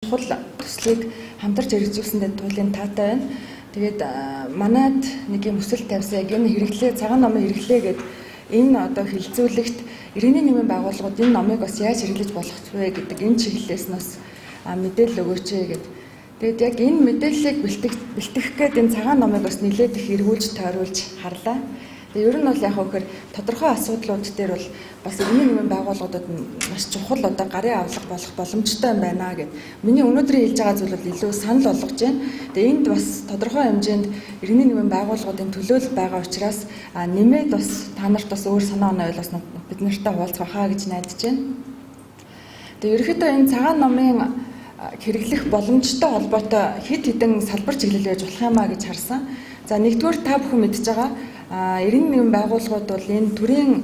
Чухал төслийг хамтарч хэрэгжүүлсэндээ туйлын таатай байна. Тэгээд манад нэг юм хүсэл тавьсан, яг энэ хэрэглээ, цагаан номын хэрэглээ гээд энэ одоо хэлэлцүүлэгт иргэний нийгмийн байгууллагууд энэ номыг бас яаж хэрэглэж болох вэ гэдэг энэ чиглэлээс нь бас мэдээлэл өгөөч гээд. Тэгээд яг энэ мэдээллийг бэлтгэх гээд энэ цагаан номыг бас нэлээд их эргүүлж тойруулж харлаа. Тэгээд ер нь бол яг хөө тодорхой асуудлууд дээр бол бас иргэний нийгмийн байгууллагуудад маш чухал одоо гарын авлага болох боломжтой юм байна гэд. Миний өнөөдрийн хэлж байгаа зүйл бол илүү санал болгож байна. Тэгээд энд бас тодорхой хэмжээнд иргэний нийгмийн байгууллагуудын төлөөлөл байгаа учраас нэмээд бас та нарт бас өөр санаа оноо бас бид нартай хуваалцах хаа гэж найдаж байна. Тэгээд ерөнхийдөө энэ цагаан номын хэрэглэх боломжтой холбоотой хэд хэдэн салбар чиглэл байж болох юм а гэж харсан. За, нэгдүгээр та бүхэн мэдж байгаа, иргэний нийгмийн байгууллагууд бол энэ төрийн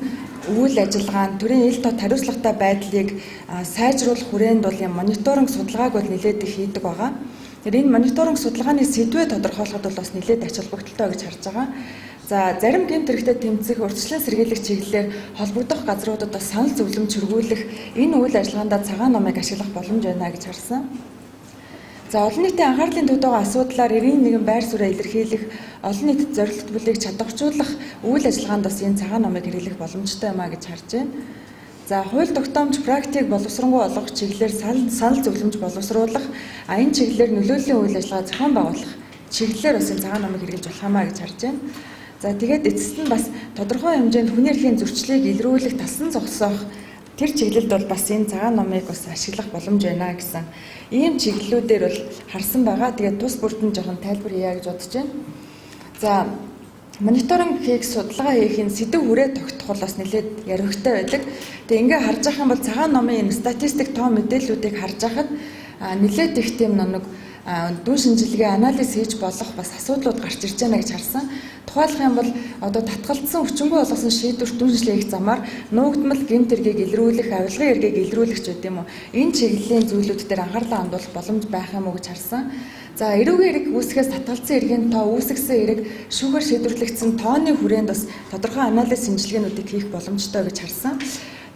үйл ажиллагаа, төрийн ил тод хариуцлагатай байдлыг сайжруулах хүрээнд бол юм мониторинг судалгааг бол нэлээд их хийдэг байгаа. Тэгэхээр энэ мониторинг судалгааны сэдвээ тодорхойлоход бол бас нэлээд ач холбогдолтой гэж харж байгаа. За, зарим гэмт хэрэгтэй тэмцэх, урьдчилан сэргийлэх чиглэлээр холбогдох газруудад бас санал зөвлөмж хөргүүлэх энэ үйл ажиллагаанд цагаан номыг ашиглах боломж байна гэж харсан. За, олон нийтийн анхаарлын төвд байгаа асуудлаар иргэний нийгэм байр сууриа илэрхийлэх, олон нийтэд зорилт бүлийг чадваржуулах үйл ажиллагаанд бас энэ цагаан номыг хэрэглэх боломжтой юм а гэж харж байна. За, хууль тогтоомж практик боловсронгуй олгох чиглэлээр санал зөвлөмж боловсруулах, энэ чиглэлээр нөлөөллийн үйл ажиллагаа зохион байгуулах чиглэлээр бас энэ цагаан номыг хэрэглэж болох юм а гэж харж байна. За, тэгээд эцэст нь бас тодорхой хэмжээнд хүний эрхийн зөрчлийг илрүүлэх, талсан зогсоох тэр чиглэлд бол бас энэ цагаан номыг бас ашиглах боломж байна гэсэн ийм чиглэлүүдээр бол харсан байгаа. Тэгээд тус бүрд нь жоохон тайлбар хийя гэж бодож байна. За, мониторинг хийх, судалгаа хийх энэ сэдэв хүрээ тогтох бол бас нэлээд яригтай байдаг. Тэгээ ингээ харж байгаа юм бол цагаан номын энэ статистик тоо мэдээллүүдийг харж байхад нэлээд их тийм нэг дүн шинжилгээ, анализ хийж болох бас асуудлууд гарч ирж байна гэж харсан. Тухайлах юм бол одоо татгалцсан, хүчингүй болгосон шийдвэрт дүн шинжилгээ хийх замаар нуугдмал гэмт хэргийг илрүүлэх, авилгын эргийг илрүүлэх ч гэдэм үү. Энэ чиглэлийн зүйлүүд дээр анхаарлаа хандуулах боломж байх юм уу гэж харсан. За, эрүүгийн эрэг үүсгэхээс татгалцсан эргийн тоо, үүсгэсэн эрэг, шүүхээр шийдвэрлэгдсэн тооны хүрээнд бас тодорхой анализ шинжилгээнүүдийг хийх боломжтой гэж харсан.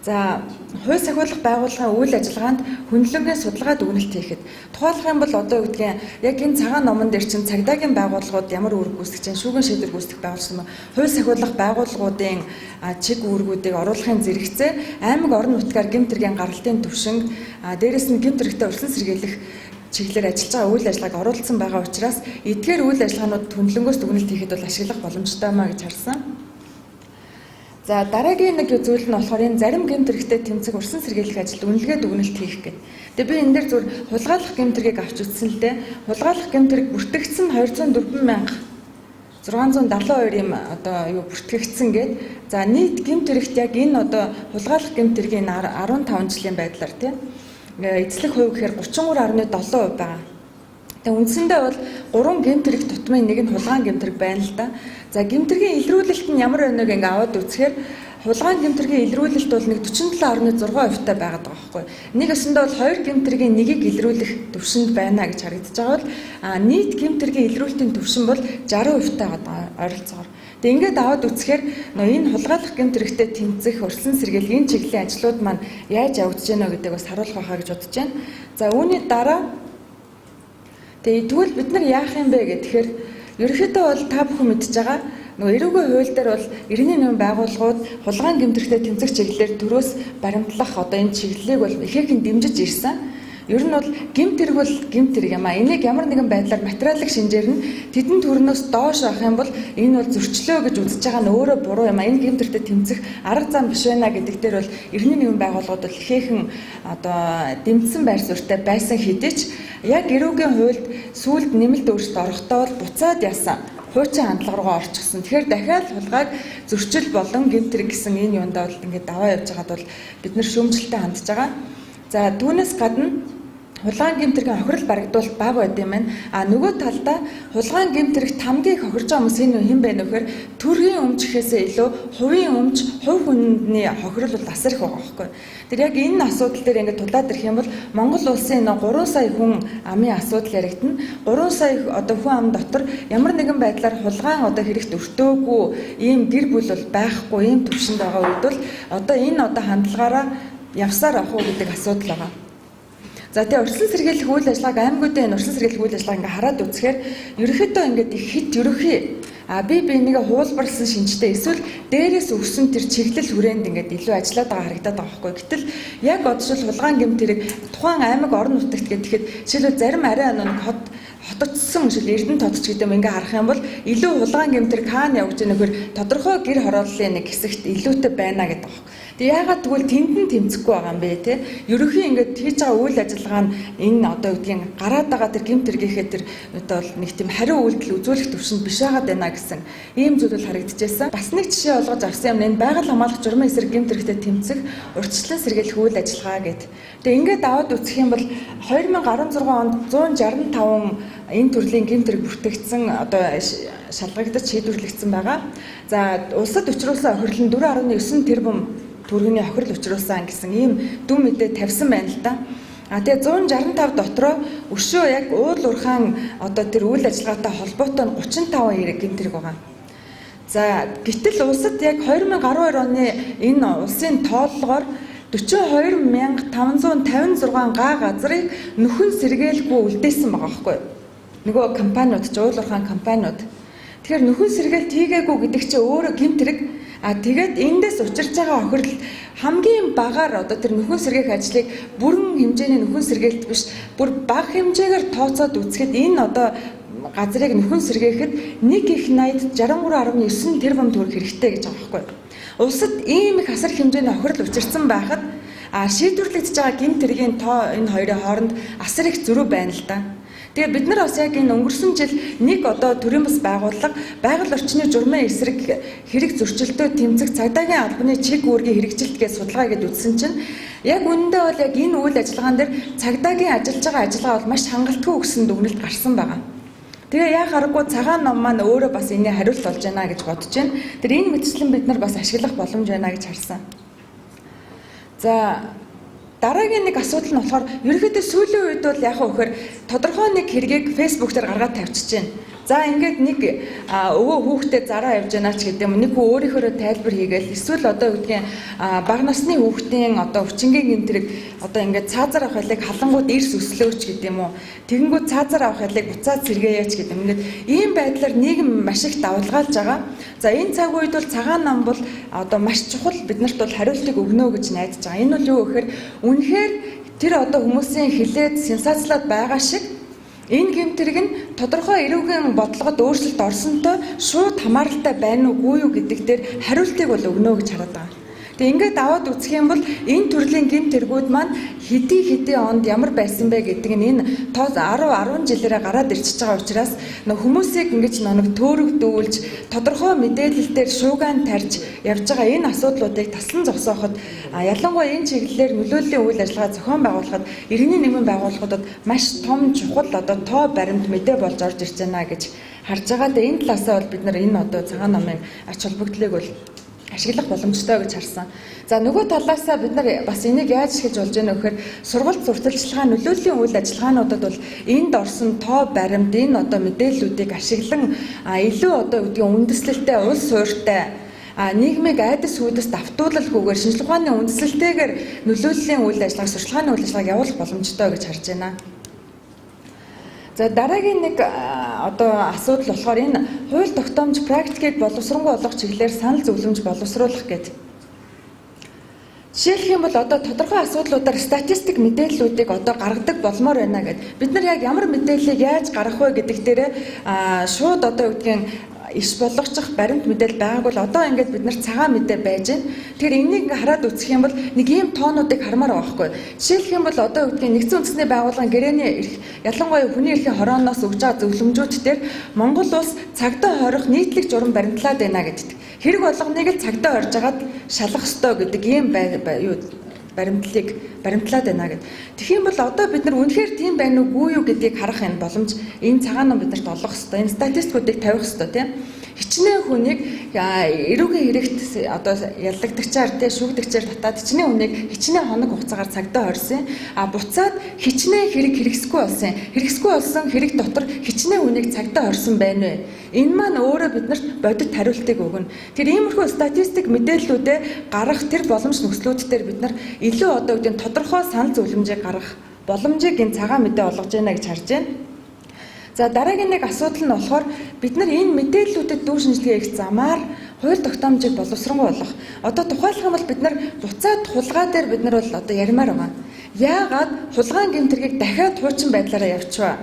За, хууль сахиулах байгууллагын үйл ажиллагаанд хөндлөнгийн судалгаа дүгнэлт хийхэд, тухайлах юм бол одоо юу гэдгийг яг энэ цагаан номон дээр чинь цагдаагийн байгууллагууд ямар үүрэг гүйцэтгэж чинь, шүүгэн шийдвэр гүйцэтгэх байгууллага юм уу, хууль сахиулах байгууллагуудын чиг үүргүүдийг оруулахын зэрэгцээ аймаг орон нутгаар гэмт хэргийн гаралтын түвшинг, дээрэс нь гэмт хэрэгтэй урьдчилан сэргийлэх чиглэлээр ажиллаж байгаа үйл ажиллагааг оруулсан байгаа учраас эдгээр үйл ажиллагаанууд хөндлөнгөөс дүгнэлт хийхэд бол ашиглах боломжтой юм а гэж харсан. За, дараагийн нэг зүйл нь болохоор энэ зарим гэмт хэрэгтэй тэмцэх, урьдчилан сэргийлэх ажилд үнэлгээ дүгнэлт хийх гэдэг. Тэгээ би энэ дээр зүгээр хулгайлах гэмт хэргийг авч үзсэн л дээ. Хулгайлах гэмт хэрэг бүртгэгдсэн 204,672 юм одоо юу бүртгэгдсэн гээд. За, нийт гэмт хэрэгт яг энэ одоо хулгайлах гэмт хэргийн 15 жилийн байдлаар тийм эзлэх хувь гэхээр 33.7% байгаа. Тэгээ үндсэндээ бол 3 гэмт хэрэг тутмын нэг нь хулгайн гэмт хэрэг байна л да. За, гэмт хэргийн илрүүлэлт нь ямар байна вэ ингээ аваад үзэхээр хулгайн гэмт хэргийн илрүүлэлт бол нэг 47.6% та байгаад байгаа байхгүй. Нэг өсөндөө бол 2 гэмт хэргийн нэгийг илрүүлэх түвшинд байна гэж харагдаж байгаа бол нийт гэмт хэргийн илрүүлэлтийн түвшин бол 60% та байгаа ойролцоогоор. Тэгээ ингээд аваад үзэхээр нөө энэ хулгайлах гэмт хэрэгтэй тэмцэх, урьдчилан сэргийлэх энэ чиглэлийн ажлууд маань яаж явагдаж байна вэ гэдгийг бас харуулах байхаа гэж бодож байна. За, үүний дараа тэгээ тэгвэл бид нар яах юм бэ гэхээр ерөнхийдөө бол та бүхэн мэдж байгаа, нөгөө эрүүгийн хууль дээр бол иргэний нийгмийн байгууллагууд хулгайн гэмт хэрэгтэй тэмцэх чиглэлээр төрөөс баримтлах одоо энэ чиглэлийг бол ихээхэн дэмжиж ирсэн. Ер нь бол гэмт хэрэг бол гэмт хэрэг юм а. Энийг ямар нэгэн байдлаар материалын шинжээр нь тэдэн төрнөөс доош авах юм бол энэ бол зөрчлөө гэж үзэж байгаа нь өөрөө буруу юм а. Энэ гэмт хэрэгтэй тэмцэх арга зам биш байна гэдэг дээр бол иргэний нийгмийн байгууллагууд бол ихээхэн одоо дэмжсэн байр суурьтай байсан хэдий ч яг эрүүгийн хуульд сүүлд нэмэлт өөрчлөлт орохдоо бол буцаад яасан хуучин хандлага руугаа орчихсон. Тэгэхээр дахиад хулгайг зөрчил болон гэмт хэрэг гэсэн энэ юундаа бол ингээд даваа явж байгаад бол бид нар шүүмжлэлтэй хандж байгаа. За, түүнээс гадна хулгайн гэмт хэргийн хохирол барагдвал бага байд юм байна. А нөгөө талдаа хулгайн гэмт хэрэг хамгийн их хохирж байгаа хүмүүс энэ хэн бэ нөхөр төргийн өмч гэхээсээ илүү хувийн өмч, хувь хүний хохирол бол асар их байгаа байхгүй. Тэр яг энэ асуудал дээр ингээд тулаад ирэх юм бол Монгол улсын 3 сая хүн амын асуудал яригдана. 3 сая одоо хүн ам дотор ямар нэгэн байдлаар хулгайн одоо хэрэгт өртөөгүй ийм гэр бүл бол байхгүй ийм төвшөнд байгаа үед бол одоо энэ одоо хандлагаараа явсаар авах уу гэдэг асуудал байгаа. За тэгээ урьдчилан сэргийлэх үйл ажиллагааг аймагуудын энэ урьдчилан сэргийлэх үйл ажиллагааг ингээ хараад үзэхээр ерөнхийдөө ингээд их хит ерөнхий би бинийгээ хуулбарласан шинжтэй эсвэл дээрээс өгсөн тэр чиглэл хүрээнд ингээд илүү ажиллаад байгаа харагдаад байгаа байхгүй. Гэтэл яг одшил хулгайн гэмт хэрэг тухайн аймаг орон нутагт гэхэд жишээлбэл зарим арай нэг хотцсон жишээл Эрдэнэ тод ч гэдэг юм ингээ харах юм бол илүү хулгайн гэмт хэрэг хаана явж байгаа нөхөр тодорхой гэр хорооллын нэг хэсэгт илүүтэй байна гэдэг байгаа. Тэг яагаад тэгвэл тэнд нь тэмцэхгүй байгаа юм бэ те? Ерөнхий ингээд хийж байгаа үйл ажиллагаа нь энэ одоо гэдгийг гараад байгаа тэр гэмт хэргийнхээ тэр одоо нэг тийм хариу үйлдэл үзүүлэх төвшөнд биш байгаад байна гэсэн ийм зүйл харагдчихсан. Бас нэг жишээ олгож авсан юм энэ байгаль хамгаалах журмын эсрэг гэмт хэрэгтэй тэмцэх урьдчилан сэргийлэх үйл ажиллагаа гэд. Тэгээ ингээд аваад үзэх юм бол 2016 онд 165 энэ төрлийн гэмт хэрэг бүртгэгдсэн одоо шалгагдаж шийдвэрлэгдсэн байгаа. За улсад учруулсан охирол нь 4.9 тэрбум төгрөгийн хохирол учруулсан гэсэн ийм дүн мэдээ тавьсан байна л да. А тэгээ 165 дотроо өшөө яг уул уурхаан одоо тэр үйл ажиллагаатай холбоотой нь 35 хэрэг гэмт хэрэг байгаа. За гэтэл улсад яг 2012 оны энэ улсын тооллогоор 42556 га газрыг нөхөн сэргээлгүй үлдээсэн байгаа байхгүй юу? Нөгөө компаниуд ч уул уурхаан компаниуд. Тэгэхээр нөхөн сэргээлт хийгээгүй гэдэг чинь өөрөө гэмт хэрэг. А тэгээд эндээс учирч байгаа охирол хамгийн багаар одоо тэр нөхөн сэргээх ажлыг бүрэн хэмжээний нөхөн сэргээлт биш бүр бага хэмжээгээр тооцоод үзэхэд энэ одоо газрыг нөхөн сэргээхэд нэг их 80 63.9 тэрбум төгрөг хэрэгтэй гэж байгаа байхгүй юу? Улсад ийм их асар хэмжээний охирол учирсан байхад шийдвэрлэгдэж байгаа гэмт хэргийн тоо энэ хоёрын хооронд асар их зөрүү байна л да. Тэгээ бид нар бас яг энэ өнгөрсөн жил нэг одоо төрийн бас байгууллага байгаль орчны журмын эсрэг хэрэг зөрчилдөө тэмцэх цагдаагийн албаны чиг үүргийн хэрэгжилт гэж судалгаа гэдээ үзсэн чинь яг үнэндээ бол яг энэ үйл ажиллагаан дээр цагдаагийн ажиллаж байгаа ажиллагаа бол маш хангалтгүй гэсэн дүгнэлт гарсан байгаа. Тэгээ яа харахгүй цагаан ном маань өөрөө бас энэний хариулт болж байна гэж бодож байна. Тэр энэ мэтчлэн бид нар бас ашиглах боломж байна гэж харсан. За дараагийн нэг асуудал нь болохоор ерөнхийдөө сүүлийн үед бол яг хөө тодорхой нэг хэргийг Facebook дээр гаргаад тавьчихж байна. За ингээд нэг өвөө хүүхдээ зараа явж байна ч гэдэг юм нэг хүү өөрийнхөө тайлбар хийгээл эсвэл одоо юу гэдгийг бага насны хүүхдийн одоо хүчингийн гэмт хэрэг одоо ингээд цаазаар авах ялыг халангууд эрс өслөөч гэдэг юм уу. Тэгэнгүүт цаазаар авах ялыг буцаад сэргээе ч гэдэг юм. Ингээд ийм байдлаар нийгэм маш их давлгаалж байгаа. За энэ цаг үед бол цагаан нам бол одоо маш чухал биднэрт бол хариултыг өгнө гэж найдаж байгаа. Энэ бол юу гэхээр үнэхээр тэр одоо хүмүүсийн хилээд сенсацлаад байгаа шиг энэ гэмт хэрэг нь тодорхой эрүүгийн бодлогод өөрчлөлт орсонтой шууд хамааралтай байна уугүй юу гэдэг дээр хариултыг бол өгнө гэж хараад байгаа. Тэгээ ингээд аваад үзэх юм бол энэ төрлийн гэмт хэрэгүүд маань хэдий онд ямар байсан бэ гэдэг нь энэ тоос 10 10 жилээрээ гараад ирчихэж байгаа учраас нөх хүмүүсийг ингэж нэг төөрөгдүүлж тодорхой мэдээлэл дээр шуугаан тарьж явж байгаа энэ асуудлуудыг таслан зогсооход ялангуяа энэ чиглэлээр нөлөөллийн үйл ажиллагаа зохион байгуулахад иргэний нийгмийн байгууллагуудад маш том чухал одоо тоо баримт мэдээ болж орж ирж байна гэж харж байгаа. Тэгээ энэ талаасаа бол бид нар энэ одоо цагаан номын ач холбогдлыг бол ашиглах боломжтой гэж харсан. За нөгөө талаасаа бид нар бас энийг яаж ашиглаж болж байна вэ гэхээр сургалт сурталчилгаа нөлөөллийн үйл ажиллагаануудад бол энд орсон тоо баримт энэ одоо мэдээллүүдийг ашиглан илүү одоо гэдгийг үндэслэлтэй улс суурьтай нийгмийг айдас хүйдэс давтуулалгүйгээр шинжлэх ухааны үндэслэлтэйгээр нөлөөллийн үйл ажиллагаа сурталчилгааны үйл ажиллагааг явуулах боломжтой гэж харж байна. За дараагийн нэг одоо асуудал болохоор энэ хууль тогтоомж практикийг боловсронгуй олгох чиглэлээр санал зөвлөмж боловсруулах гэдэг. Жишээлх юм бол одоо тодорхой асуудлуудаар статистик мэдээллүүдийг одоо гаргадаг болмоор байна гэд. Бид нар яг ямар мэдээллийг яаж гаргах вэ гэдэг дээрээ шууд одоо юу гэдгийг иш болгочих баримт мэдээлэл байгааг бол одоо ингээд бид нар цагаан мэдээ байж байна. Тэгэхээр энийг ингээ хараад үзэх юм бол нэг ийм тоонуудыг хармаар байгаа байхгүй. Жишээлх юм бол одоо юу гэдгийг нэгдсэн үндэсний байгууллагын гэрээний эрх ялангуяа хүний эрхийн хорооноос өгж байгаа зөвлөмжүүд дээр Монгол улс цагдаа хорих нийтлэг журам баримтлаад байна гэддэг. Хэрэг болгоныг л цагдаа хорж агаад шалгах ёстой гэдэг ийм юу баримтлалыг баримтлаад байна гэд. Тэгэх юм бол одоо бид нар үнэхээр тийм байна уугүй юу гэдгийг харах энэ боломж энэ цагаан ном биднэрт олгох ёстой. Энэ статистикуудыг тавих ёстой тийм. Хичнээн хүнийг эрүүгийн хэрэгт одоо яллагдагчаар тийм шүүгдэгчээр татаад хичнээн хүнийг хичнээн хоног хугацаагаар цагдаа хорьсон. А буцаад хичнээн хэрэг хэрэгсэхгүй болсон. Хэрэгсэхгүй болсон хэрэг дотор хичнээн хүнийг цагдаа хорьсон байна вэ? Энэ маань өөрөө биднэрт бодит хариултыг өгнө. Тэр иймэрхүү статистик мэдээллүүдээ гаргах тэр боломж нөхцлүүд дээр бид нар илүү одоо гэдэг нь тодорхой санал зөвлөмжийг гаргах Боломжийг энэ цагаан мэдээ олгож байна гэж харж байна. За, дараагийн нэг асуудал нь болохоор бид нар энэ мэдээллүүдэд дүү шинжилгээ хийх замаар хууль тогтоомжийг боловсронгуй болгох. Одоо тухайлах юм бол бид нар буцаад хулгай дээр бид нар бол одоо яримаар байгаа. Яагаад хулгайн гэмт хэргийг дахиад хуучин байдлаараа явчихваа?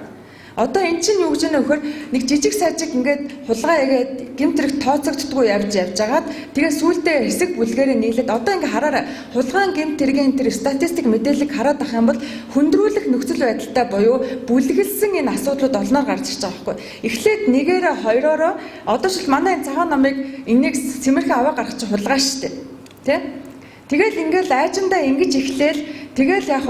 Одоо эн чинь юу гэж нэ вөхөр, нэг жижиг сажиг ингээд хулгай игээд гэмт хэрэг тооцогддгоо явж явж агаад, тэгээ сүүлдээ хэсэг бүлгээрээ нийлээд, одоо ингээ хараарай, хулгайн гэмт хэргийн тэр статистик мэдээллийг хараад ах юм бол хүндрүүлэх нөхцөл байдалтай буюу бүлэглэсэн энэ асуудлууд олноор гарч ирж байгаа байхгүй. Эхлээд нэгээрээ, хоёроороо, одоо шил манай энэ цагаан номыг энийг сэмэрхэн аваа гаргах чинь хулгай штэ. Тэ? Тэгэл ингээл айжмдаа ингэж эхлээл, тэгэл яг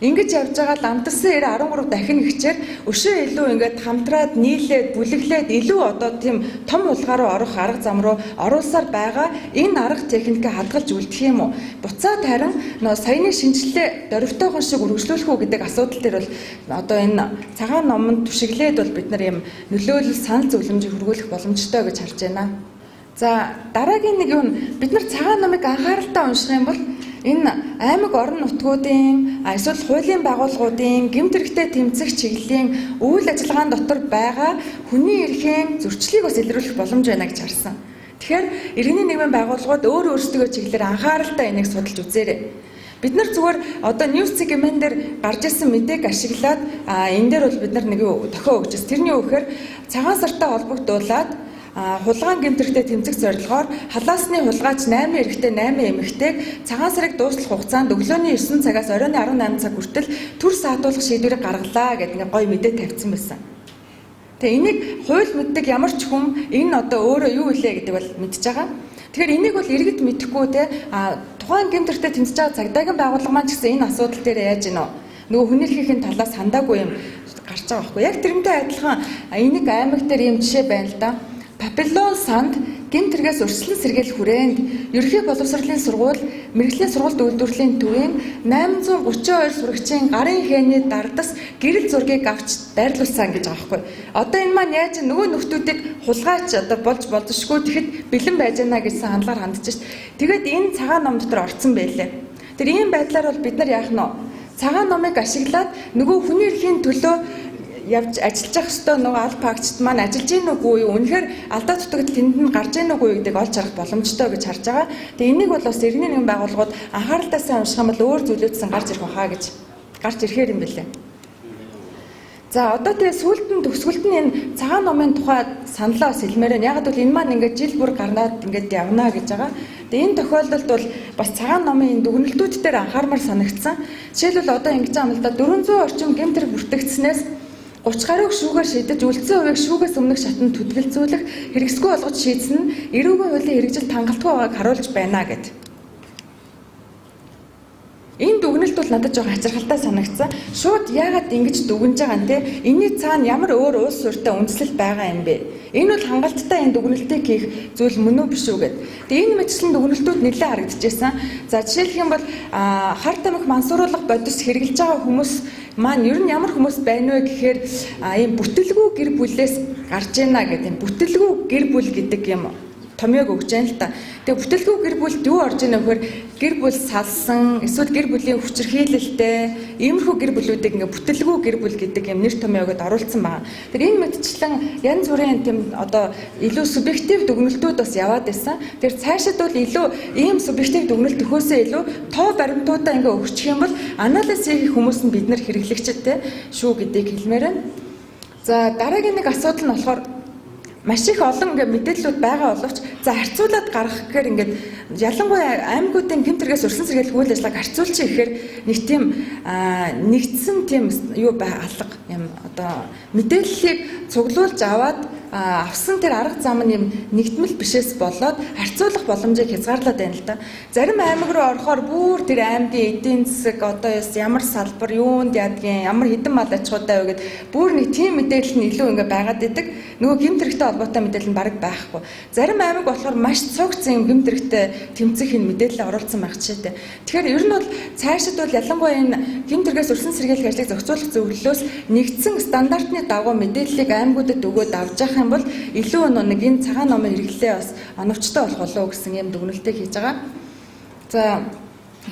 ингэж явж байгаа л амталсан 90 13 дахин ихчээр өшөө илүү ингээд хамтраад нийлээд, бүлэглээд, илүү одоо тийм том хулгай руу орох арга зам руу оруулсаар байгаа. Энэ арга техникээ хадгалж үлдэх юм уу? Буцаад харин нөө саяны шинжилгээ дөрвтойхон шиг үргэлжлүүлэх үү гэдэг асуудал дээр бол одоо энэ цагаан номонд түшиглээд бол бид нар юм нөлөөлөл, санал зөвлөмжийг хөргүүлэх боломжтой гэж харж байна. За, дараагийн нэг юм, бид нар цагаан номыг анхааралтай унших юм бол энэ аймаг, орон нутгуудын, эсвэл хуулийн байгууллагуудын гэмт хэрэгтэй тэмцэх чиглэлийн үйл ажиллагаан дотор байгаа хүний эрхийн зөрчлийг бас илрүүлэх боломж байна гэж харсан. Тэгэхээр иргэний нийгмийн байгууллагууд өөр өөрсдөө чиглэлээр анхааралтай энийг судалж үзээрэй. Бид нар зүгээр одоо News segment дээр гарч ирсэн мэдээг ашиглаад, энэ дээр бол бид нар нэг тохио өгч байсан. Тэрний юу гэхээр цагаан сартай холбогдуулаад хулгайн гэмт хэрэгтэй тэмцэх зорилгоор халаасны хулгайч 8 эрэгтэй, 8 эмэгтэйг цагаан сарыг дуустал хугацаанд өглөөний 9 цагаас оройн 18 цаг хүртэл төр саатуулах шийдвэрийг гаргалаа гэдэг нэг гоё мэдээ тавьсан байсан. Тэгээ энийг хууль мэддэг ямар ч хүн энэ одоо өөрөө юу илээ гэдэг бол мэдж байгаа. Тэгэхээр энийг бол иргэд мэдэхгүй те, тухайн гэмт хэрэгтэй тэмцэж байгаа цагдаагийн байгууллага маань ч гэсэн энэ асуудал дээр яаж гинөө, нөгөө хүний эрхийн талаас хандаагүй юм гарч байгаа байхгүй. Яг тэрнтэй адилхан энийг аймаг дээр ийм жишээ байна л да. Папилон санд гэмт хэрэгээс урьдчилан сэргийлэх хүрээнд ерөнхий боловсролын сургууль, мэргэжлийн сургалт үйлдвэрлэлийн төвийн 832 сурагчийн гарын хээний дардас гэрэл зургийг авч байрлуулсан гэж байгаа байхгүй. Одоо энэ маань яаж нөгөө нөхдүүдийг хулгайч одоо болж болзошгүй, тэгэхэд бэлэн байж байна гэсэн хандлагаар хандж шít. Тэгээд энэ цагаан ном дотор орцсон байлээ. Тэр ийм байдлаар бол бид нар яах нь вэ? Цагаан номыг ашиглаад нөгөө хүний эрхийн төлөө явж ажиллаж явах ёстой нөгөө аль пагчд маань ажиллаж гин үгүй юу? Үнэхээр алдаа дутагдал тэнд нь гарч гин үгүй юу гэдгийг олж харах боломжтой гэж харж байгаа. Тэгээ энийг бол бас иргэний нэгэн байгууллагууд анхааралтай сайн унших юм бол өөр зүйлүүдсэн гарч ирэх байхаа гэж, гарч ирэхээр юм бэлээ. За, одоо тэгээ сүүлд нь, төгсгөлд нь энэ цагаан номын тухай саналаа бас хэлмээр байна. Яг бол энэ маань ингээд жил бүр гарнаад ингээд явна гэж байгаа. Тэгээ энэ тохиолдолд бол бас цагаан номын энэ дүгнэлтүүд дээр анхаармаар санагдсан. Жишээлбэл, одоо ингэж байгаа юм л да, 400 орчим гэмт хэрэг бүртгэгдсэнээс 30 гаруйг шүүгээр шийдэж, үлдсэн хувийг шүүгээс өмнөх шатанд түтгэлзүүлэх, хэрэгсгүй болгож шийдсэн нь эрүүгийн хуулийн хэрэгжил хангалтгүй байгааг харуулж байна гэд. Энэ дүгнэлт бол надад жоохон хачирхалтай санагдсан. Шууд яагаад ингэж дүгнэж байгаа юм те? Энийний цаана ямар өөр улс суртай үндэслэл байгаа юм бэ? Энэ бол хангалттай энэ дүгнэлтийг хийх зүйл мөн үү, биш үү гэд. Тэгээ энэ мэтчлэн дүгнэлтүүд нэлээд харагдчихсан. За, жишээлх юм бол хар тамхи мансууруулах бодис хэрэглэж байгаа хүмүүс маань ер нь ямар хүмүүс байна вэ гэхээр ийм бүтэлгүй гэр бүлээс гарч ийна гэдэг юм. Бүтэлгүй гэр бүл гэдэг юм томьёог өгч जैन л та. Тэгээ бүтэлгүй гэр бүлд юу орж ийнэ гэхээр гэр бүл салсан, эсвэл гэр бүлийн хүчирхийлэлтэй иймэрхүү гэр бүлүүдийг ингээ бүтэлгүй гэр бүл гэдэг юм нэр томьёогод оруулсан байгаа. Тэр энэ мэтчлэн янз бүрийн тийм одоо илүү субъектив дүгнэлтүүд бас яваад байсан. Тэр цаашид бол илүү ийм субъектив дүгнэлт өгөхөөсөө илүү тоо баримтуудаа ингээ өгчих юм бол анализ хийх хүмүүс нь бид нар хэрэглэгчтэй шүү гэдгийг хэлмээр байна. За, дараагийн нэг асуудал нь болохоор маш их олон ингээ мэдээллүүд байгаа боловч, за, харьцуулаад гаргах гэхээр ингээд ялангуяа аймагуудын гэмт хэрэгээс урьдчилан сэргийлэх үйл ажиллагааг харьцуулчих гэхээр нэг тийм нэгдсэн тийм юу бай, алга юм, одоо мэдээллийг цуглуулж аваад авсан тэр арга зам нь юм нэгдмэл бишээс болоод харьцуулах боломжийг хязгаарлаад байна л да. Зарим аймаг руу орохоор бүр тэр аймгийн эдийн засаг, одоо ямар салбар юунд яадгийн, ямар хэдэн мал аж ахуйтай вэ гэд бүр нэг тийм мэдээлэл нь илүү ингээ байгаад идэг. Нөгөө гэмт хэрэгтэй холбоотой мэдээлэл нь бараг байхгүй. Зарим аймаг болохоор маш цугц юм гэмт хэрэгтэй тэмцэх энэ мэдээлэл оруулсан байх жишээтэй. Тэгэхээр ер нь бол цаашид бол ялангуяа энэ гэмт хэрэгээс урьдчилан сэргийлэх ажлыг зохицуулах зөвлөлөөс нэгдсэн стандартны дагуу мэдээллийг аймагуудад өгөөд авч явах юм бол илүү нэг энэ цагаан номын хэрэглээ бас оновчтой болох болов уу гэсэн юм дүгнэлтийг хийж байгаа. За,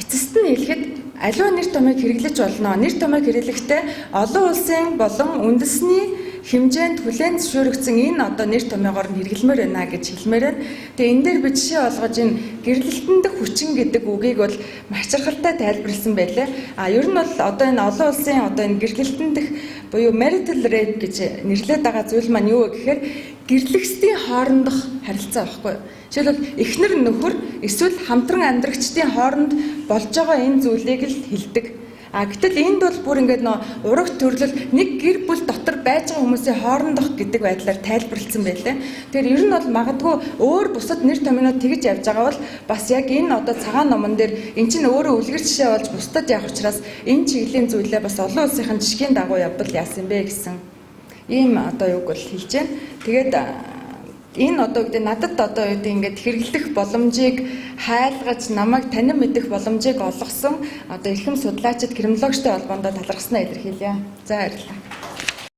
эцэст нь хэлэхэд Аливаа нэр томьёог хэрэглэж болно. Нэр томьёог хэрэглэхдээ олон улсын болон үндэсний хэмжээнд хүлээн зөвшөөрөгдсөн энэ одоо нэр томьёогоор нь хэрэглэмээр байна гэж хэлмээр байна. Тэгээ энэ дээр би жишээ олгож энэ гэрлэлтэн дэх хүчин гэдэг үгийг бол маш чархалтай тайлбарласан байлээ. А ер нь бол одоо энэ олон улсын одоо энэ гэрлэлтэн дэх буюу marital rape гэж нэрлэдэг байгаа зүйл маань юу вэ гэхээр гэрлэгсдийн хоорондох харилцаа байхгүй юу? Жишээлбэл, эхнэр нөхөр эсвэл хамтран амьдрагчдын хооронд болж байгаа энэ зүйлийг л хэлдэг. А гэтэл энд бол бүр ингээд нөө ураг төрлөл нэг гэр бүл дотор байж байгаа хүмүүсийн хоорондох гэдэг байдлаар тайлбарласан байлээ. Тэгэхээр ер нь бол магадгүй өөр бусад нэр томьёонууд тэгж явж байгаа бол бас яг энэ одоо Цагаан номон дээр эн чинь өөрөө үлгэр жишээ болж бусдад явах учраас энэ чиглэлийн зүйлээ бас олон улсынхын жишгийн дагуу явбал яасан бэ гэсэн ийм одоо юг бол хэлж байна. Тэгээд энэ одоо гэдэг надад одоо юу гэдэг ингээд хэрэглэх боломжийг хайлгаж, намайг танин мэдэх боломжийг олгосон одоо эрхэм судлаачид, криминологчтой холбоондоо талархаснаа илэрхийлье. За, баярлалаа.